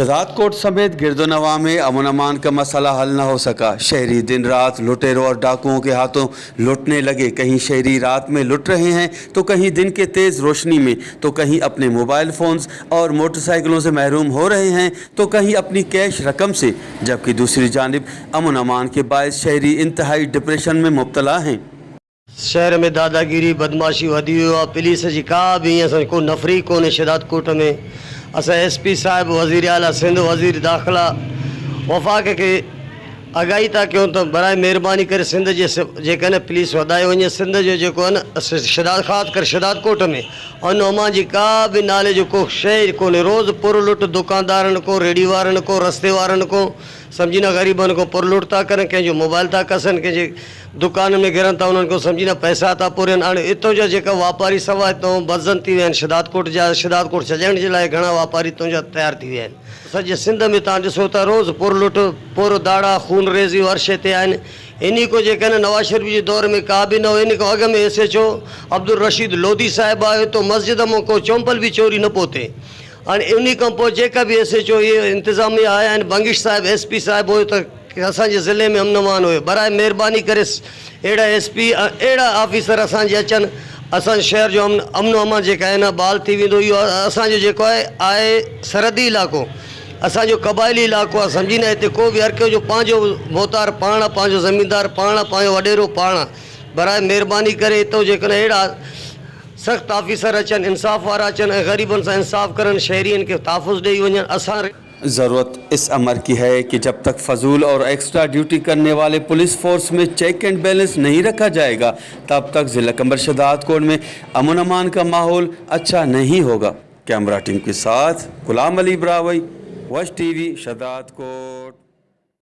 शहजादकोट समेत गिरदोनवा में अमन अमान का मसला हल न हो सका। शहरी दिन रात लुटेरों और डाकुओं के हाथों लुटने लगे। कहीं शहरी रात में लुट रहे हैं तो कहीं दिन के तेज़ रोशनी में, तो कहीं अपने मोबाइल फ़ोन्स और मोटरसाइकिलों से महरूम हो रहे हैं तो कहीं अपनी कैश रकम से, जबकि दूसरी जानिब अमन अमान के बायस शहरी इंतहाई डिप्रेशन में मुब्तला हैं। शहर में दादागिरी बदमाशी वधी वियो आहे, पुलिस जी का बि ईअं असांखे को नफ़री कोन्हे शहदादकोट में। असां एस पी साहिब, वज़ीर आला सिंध, वज़ीर दाख़िला वफ़ाक़ खे आगाही था कयूं त बराए महिरबानी करे सिंध जे जेका न पुलिस वधाई वञे। सिंध जो जेको आहे न शहदाद, ख़ासि करे शहदादकोट में अन अमान जी का बि नाले जो को शइ कोन्हे। रोज़ पुर लुट दुकानदारनि खां, रेढ़ी वारनि खां, रस्ते वारनि खां, सम्झी न ग़रीबनि खां पुर लुट था करनि, कंहिंजो मोबाइल था कसनि, कंहिंजे दुकान में गिरनि था, उन्हनि खां सम्झी न पैसा था पुरनि। हाणे हितां जा जेका वापारी सवा हितां बदज़न थी विया आहिनि शहदादकोट जा, शहदादकोट छॾण जे लाइ घणा वापारी हितां जा तयारु थी विया आहिनि। सॼे सिंध में तव्हां ॾिसो था रोज़ पुर लुट, पुर दाड़ा, खून रेज़ी हर शइ ते आहिनि। इन खां जेका न नवाज़ शरीफ़ जे दौर में का बि न हुई। इन खां अॻु में S H O Abdul Rashid Lodhi साहिबु आयो त मस्जिद मां को चौंपल बि चोरी न पियो थिए। हाणे इन खां पोइ जेका बि एस एच ओ इहे इंतिज़ामिया आया आहिनि, बंगिश साहिबु एस पी साहिबु हुयो त असांजे ज़िले में अमन अमान हुयो। बराए महिरबानी करे अहिड़ा एस पी, अहिड़ा ऑफिसर असांजे अचनि, असांजे शहर जो अमन अमान जेका आहे न बहाल थी वेंदो। इहो असांजो जेको आहे आहे सरहदी इलाइक़ो, असांजो क़बाइली इलाइक़ो आहे, सम्झी न हिते को बि हर कंहिंजो पंहिंजो मोतार पाण आहे, पंहिंजो ज़मींदार पाण आहे, पंहिंजो वॾेरो पाण आहे। बराए महिरबानी करे हितां जेको अहिड़ा सख़्तु ऑफिसर अचनि, इंसाफ़ वारा अचनि ऐं ग़रीबनि सां इंसाफ़ करनि, शहरियुनि खे तहफ़ुज़ ॾेई वञनि। असां ज़रूरत इस अमर की है कि जब तक फजूल और एक्स्ट्रा ड्यूटी करने वाले पुलिस फोर्स में चेक एंड बैलेंस नहीं रखा जाएगा, तब तक ज़िला कंबर शहदादकोट में अमन अमान का माहौल अच्छा नहीं होगा। कैमरा टीम के साथ गुलाम अली ब्रावई, वश टीवी, शहदादकोट।